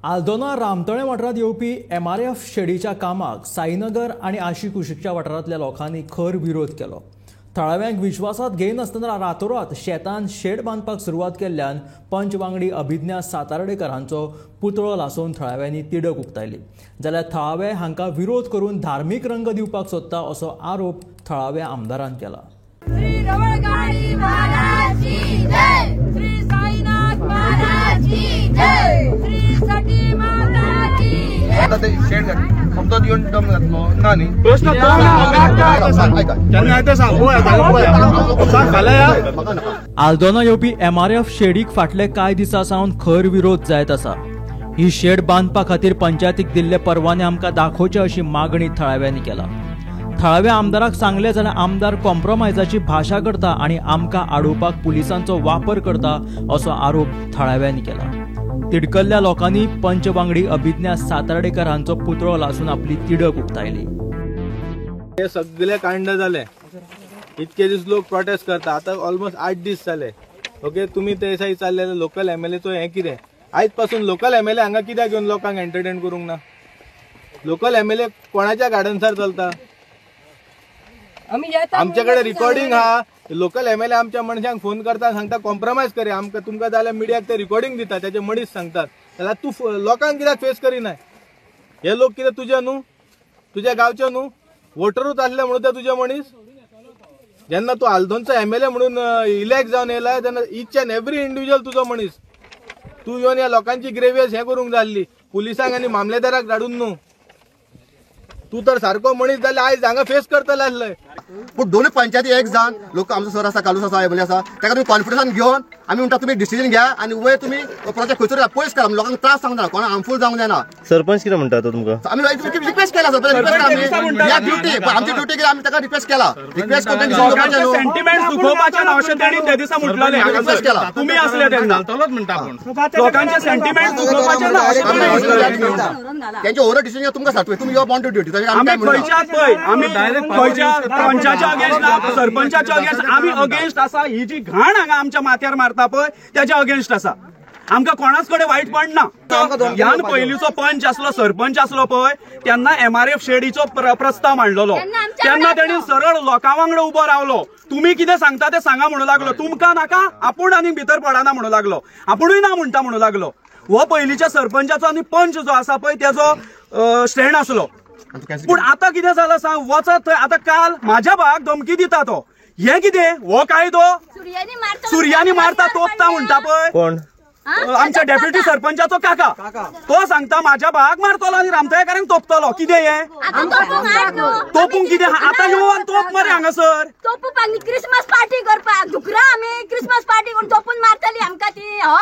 आल्दोना रामतळे वाठारांत येवपी एमआरएफ शेडीच्या कामाक साईनगर आनी आशिकुशीकच्या वाठारांतल्या लोकांनी खर विरोध केलो. थळाव्यांक विश्वासात घेयनासतना रातोरात शेतान शेड बांदपाक सुरवात केल्ल्यान पंच वांगडी अभिज्ञा सातार्डेकर हांचो पुतळो लासोवन थळाव्यांनी तिडक उक्तायली. जाल्यार थळावे हांकां विरोध करून धार्मीक रंग दिवपाक सोदता असो आरोप थळाव्या आमदारान केला. आल्दोना येवपी एमआरएफ शेडीक फाटले कांय दिसां सावन खर विरोध जायत आसा. ही शेड बांदपा खातीर पंचायतीक दिल्ले परवाने आमकां दाखोवचे अशी मागणी थळाव्यांनी केला. थळाव्या आमदाराक सांगले जाल्यार आमदार कॉम्प्रोमायजाची भाशा करता आनी आमकां आडोवपाक पुलिसांचो वापर करता असो आरोप थळाव्यांनी केला. तिडकल्ल्या लोकांनी पंच वांगडी अभिज्ञा सातार्डेकर हांचो पुतळो लासून आपली तिडक उक्तायली. हे सगळे कांड जाले, इतके दीस लोक प्रोटेस्ट करता, आता ऑलमोस्ट 8 दीस जाले. ओके, तुमी ते दिसा विचारलें लोकल एमएलएचो हें कितें, आयज पासून लोकल एमएलए हांगा कित्याक घेवन लोकांक एंटरटेन करूंक ना? लोकल एमएलए कोणाच्या गार्डन्सार चलता? आमचे कडेन रिकॉर्डिंग आहा. लोकल एमएलए आमच्या मनशांक फोन करता, सांगता कॉम्प्रोमायज करया आमकां, तुमकां जाल्यार मिडियाक ते रिकॉर्डिंग दिता, तेजे मनीस सांगतात. जाल्यार तूं लोकांक कित्याक फेस करिनाय? हे लोक कितें तुजे न्हू, तुज्या गांवचे न्हू, वोटरूच आसले म्हणून ते तुजे मनीस? जेन्ना तूं आल्दोनचो एमएलए म्हणून इलेक्ट जावन येयला तेन्ना इच एंड एवरी इंडिविज्युअल तुजो मनीस. तूं येवन ह्या लोकांची ग्रेवियस हें करूंक जाय आसली, पुलिसांक आनी मामलेदाराक धाडून न्हू. तूं तर सारको मनीस जाल्यार आयज हांगा फेस करतले आसले. पूण दोनूय पंचायती एक जावन लोक आमचो सर आसा, कालूस आसा, एमएलए आसा, ताका तुमी कॉन्फिडन्सान घेवन आमी म्हणटा तुमी डिसिजन घ्या आनी वयर तुमी प्रोजेक्ट खंयसर पयस करा, लोकांक त्रास जावंक जायना, कोणाक हार्मफूल जावंक जायना. सरपंच कितें म्हणटा आतां तुमकां? आमी रिक्वेस्ट केला सरपंच, ड्युटी आमची ड्युटी केली, आमी ताका रिक्वेस्ट केला. रिक्वेस्ट करून सेंटिमेंट दुखोवपाचें ना अशें तांणी त्या दिसा म्हणलें. रिक्वेस्ट केला, तुमी आसले तेन्ना लोकांचे सेंटिमेंट दुखोवपाचें ना अशें तेंचे ओवर डिसिजन तुमकां सांगता, तुमी यो बॉन्ड ड्युटी. आमी खंयच्याच पळय, आमी खंयच्या पंचाच्या अगेन्स्ट ना, सरपंचाच्या अगेन्स्ट, आमी अगेन्स्ट आसा. ही जी घाण हांगा आमच्या माथ्यार मारता पळय त्याच्या अगेन्स्ट आसा. आमकां कोणाच कडेन वायटपण ना. ह्यान पयलींचो पंच आसलो, सरपंच आसलो पळय, तेन्ना एमआरएफ शेडीचो प्रस्ताव मांडलेलो, तेन्ना तेणी सरळ लोकां वांगडा उबो रावलो. तुमी कितें सांगता तें सांगा म्हणूं लागलो, तुमकां नाका आपूण आनी भितर पडना म्हणूं लागलो, आपुणूय ना म्हणटा म्हणूं लागलो. हो पयलींच्या सरपंचाचो आनी पंच जो आसा पळय तेजो स्टँड आसलो. पूण आतां कितें जालां सांग, वचत थंय आतां काल म्हाज्या भावाक धमकी दिता तो. हें कितें हो कायदो? सुर्यांनी मारता तोपता म्हणटा पळय कोण? आमच्या डेप्युटी सरपंचाचो काका, तो सांगता म्हाज्या भावाक मारतलो आनी रामतळेकारांक तोपतलो. कितें हें तोपूंक कितें? आतां येवन तोप मरे हांगासर तोपूपाक न्ही, क्रिसमस पार्टी करपाक धुकरा आमी क्रिसमस पार्टी करून तोपून मारतली आमकां ती. हो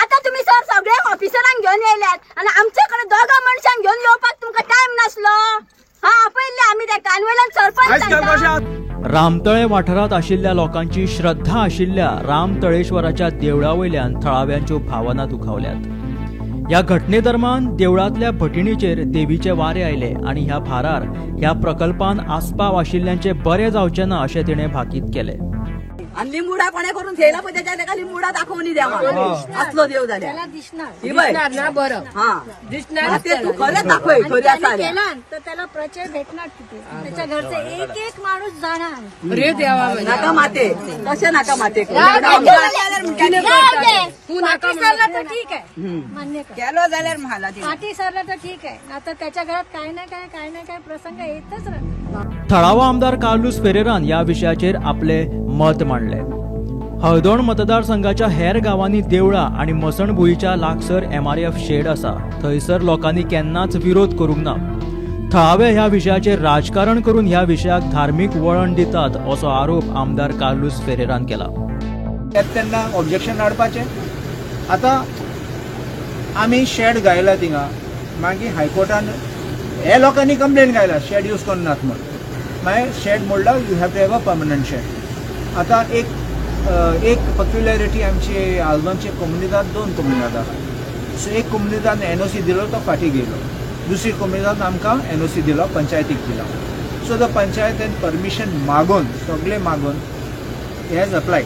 आतां तुमी सर सगळे ऑफिसरांक घेवन येयल्यात आनी आमचे कडेन दोगां मनशांक घेवन येवपाक तुमकां टायम नासलो. हा आपयल्ले आमी तेका आनी वयल्यान सरपंच. रामतळे वाठारांत आशिल्ल्या लोकांची श्रद्धा आशिल्ल्या रामतळेश्वराच्या देवळा वयल्यान थळाव्यांच्यो भावना दुखावल्यात. ह्या घटने दरम्यान देवळांतल्या भटिणीचेर देवीचे वारे आयले आनी ह्या भारार ह्या प्रकल्पान आस्पाव आशिल्ल्यांचे बरें जावचें ना अशें तिणें भाकीत केलें. आणि लिंबुडा कोणे करून थेयला पळय त्याच्या ताका लिंबुडा दाखोवन देवा असलो देव जाल्यार दिसणार ना बरं, हा दिसणार ते तू खरें दाखय, खरें आसा केला तर त्याला प्रचय भेटणार तिथे, त्याच्या घरचे एक एक माणूस जाणार. रे देवा नाका माते, तशें नाका माते, पाठी सरला तर ठीक आहे, मान्य केलो जाल्यार मला पाठी सरला तर ठीक आहे, आता त्याच्या घरात काय ना काय काय ना काय प्रसंग येतच राहतात. थळावो आमदार कार्लूस फेरेरान ह्या विशयाचेर आपले मत मांडले. हळदोण मतदारसंघाच्या हेर गांवांनी देवळां आनी मसणभुंयच्या लागसर एमआरएफ शेड आसा, थंयसर लोकांनी केन्नाच विरोध करूंक ना. थळावे ह्या विशयाचेर राजकारण करून ह्या विशयाक धार्मीक वळण दितात असो आरोप आमदार कार्लूस फेरेरान केला. तेन्ना ऑब्जेक्शन हाडपाचें. आतां आमी शेड घायला थिंगा, मागीर हायकोर्टान हे लोकांनी कंप्लेन घायला शेड यूज करनात म्हूण, मागीर शेड मोडला, you have to have a permanent shed. आतां एक एक पक्युलरिटी आमची आल्दोनची कोमुनिदाद, दोन कोमुनिदाद आसा. सो एक कोमुनिदाद एनओसी दिलो तो फाटीं गेलो, दुसरी कोमुनिदाद आमकां एनओसी दिलो, पंचायतीक दिलो. सो the पंचायतीन परमिशन मागून सगळें मागून has applied.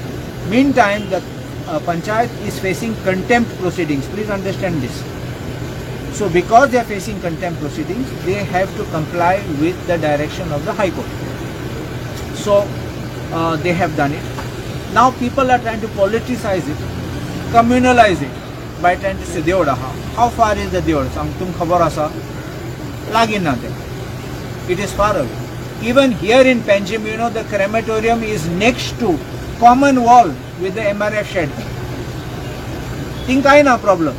Meantime the panchayat is facing contempt proceedings. Please understand this. So because they are facing contempt proceedings, they have to comply with the direction of the High Court. So they have done it. Now people are trying to politicize it, communalize it by trying to say देवळ आहा. How far is the देवळ? सांग, तुमकां खबर आसा? लागीं ना तें. It is far away. Even here in Panjim, you know, the crematorium is next to common wall with the MRF shed. Think I na problem.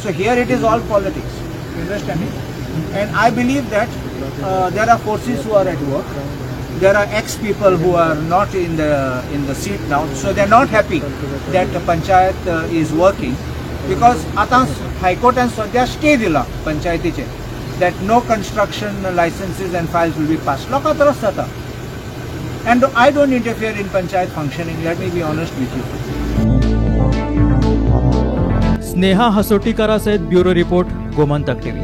So here it is all politics. You understand me? And I believe that there are forces who are at work. There are ex people who are not in the seat now, so they are not happy that the panchayat is working, because आता हायकोर्टान सध्या stay दिला पंचायतीचे that no construction licenses and files will be passed. लोकां त्रास जाता. And I don't interfere in panchayat functioning, let me be honest with you. Sneha हसोटीकरासहित bureau report, Gomantak TV.